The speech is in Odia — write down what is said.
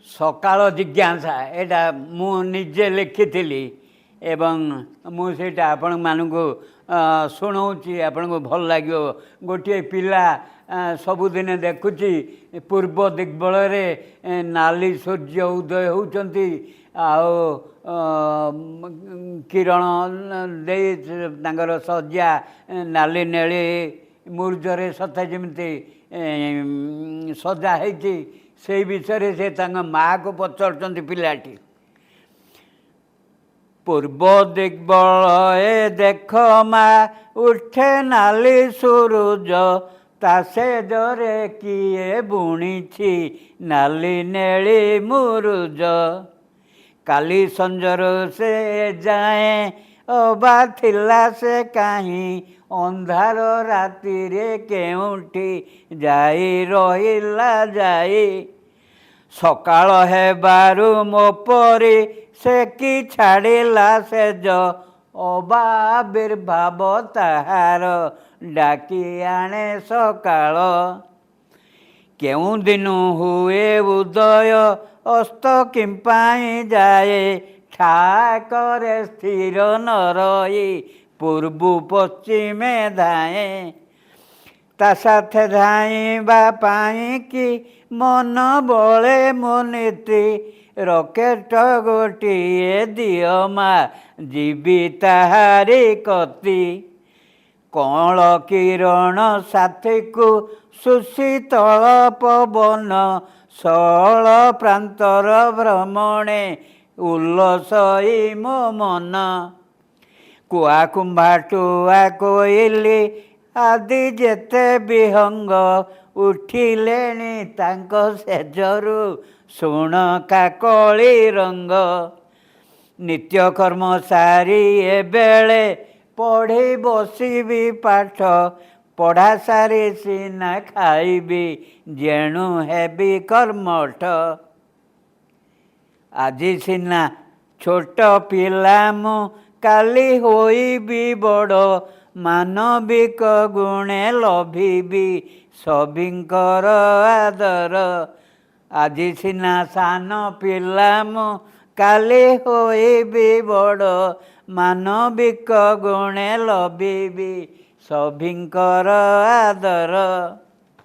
ସକାଳ ଜିଜ୍ଞାସା, ଏଇଟା ମୁଁ ନିଜେ ଲେଖିଥିଲି ଏବଂ ମୁଁ ସେଇଟା ଆପଣମାନଙ୍କୁ ଶୁଣଉଛି, ଆପଣଙ୍କୁ ଭଲ ଲାଗିବ। ଗୋଟିଏ ପିଲା ସବୁଦିନେ ଦେଖୁଛି ପୂର୍ବ ଦିଗ୍ବଳରେ ନାଲି ସୂର୍ଯ୍ୟ ଉଦୟ ହେଉଛନ୍ତି ଆଉ କିରଣ ଦେଇ ତାଙ୍କର ଶଯ୍ୟା ନାଲି ନେଳି ମୁରୁଜରେ ସତେ ଯେମିତି ସଜା ହେଇଛି। ସେଇ ବିଷୟରେ ସେ ତାଙ୍କ ମାଆକୁ ପଚାରୁଛନ୍ତି ପିଲାଟି। ପୂର୍ବ ଦିଗ୍ବଳଏ ଦେଖ ମା, ଉଠେ ନାଲି ସୁରୁଜ, ତା ସେଜରେ କିଏ ବୁଣିଛି ନାଲି ନେଳି ମୁରୁଜ? କାଲି ସଞ୍ଜରୁ ସେ ଯାଏଁ ଅବା ଥିଲା ସେ କାହିଁ? ଅନ୍ଧାର ରାତିରେ କେଉଁଠି ଯାଇ ରହିଲା ଯାଇ? ସକାଳ ହେବାରୁ ମୋ ପରି ସେ କି ଛାଡ଼ିଲା ସେଜ? ଅବା ଆବିର୍ଭାବ ତାହାର ଡାକି ଆଣେ ସକାଳ। କେଉଁ ଦିନୁ ହୁଏ ଉଦୟ, ଅସ୍ତ କିମ୍ପାଇଁ ଯାଏ? ଠାକରେ ସ୍ଥିର ନ ରହି ପୂର୍ବୁ ପଶ୍ଚିମେ ଧାଏଁ। ତା ସାଥେ ଧାଇଁବା ପାଇଁ କି ମନ ବଳେ ମୋ ନୀତି? ରକେଟ ଗୋଟିଏ ଦିଅ ମା, ଯିବି ତାହାରି କତି। କଅଁଳ କିରଣ ସାଥିକୁ ସୁଶୀତଳ ପବନ, ସଅଳ ପ୍ରାନ୍ତର ଭ୍ରମଣେ ଉଲ୍ଲସଇ ମୋ ମନ। କୁଆ, କୁମ୍ଭାଟୁଆ, କୋଇଲି ଆଦି ଯେତେ ବିହଙ୍ଗ ଉଠିଲେଣି ତାଙ୍କ ସେଜରୁ, ଶୁଣ କାକଳି ରଙ୍ଗ। ନିତ୍ୟ କର୍ମ ସାରି ଏବେଳେ ପଢ଼ି ବସିବି ପାଠ, ପଢ଼ା ସାରି ସିନା ଖାଇବି, ଯେଣୁ ହେବି କର୍ମଠ। ଆଜି ସିନା ଛୋଟ ପିଲା ମୁଁ, କାଲି ହୋଇବି ବଡ଼, ମାନବିକ ଗୁଣେ ଲଭିବି ସଭିଙ୍କର ଆଦର। ଆଜି ସିନା ସାନ ପିଲା ମୁଁ, କାଲି ହୋଇବି ବଡ଼, ମାନବିକ ଗୁଣେ ଲଭିବି ସଭିଙ୍କର ଆଦର।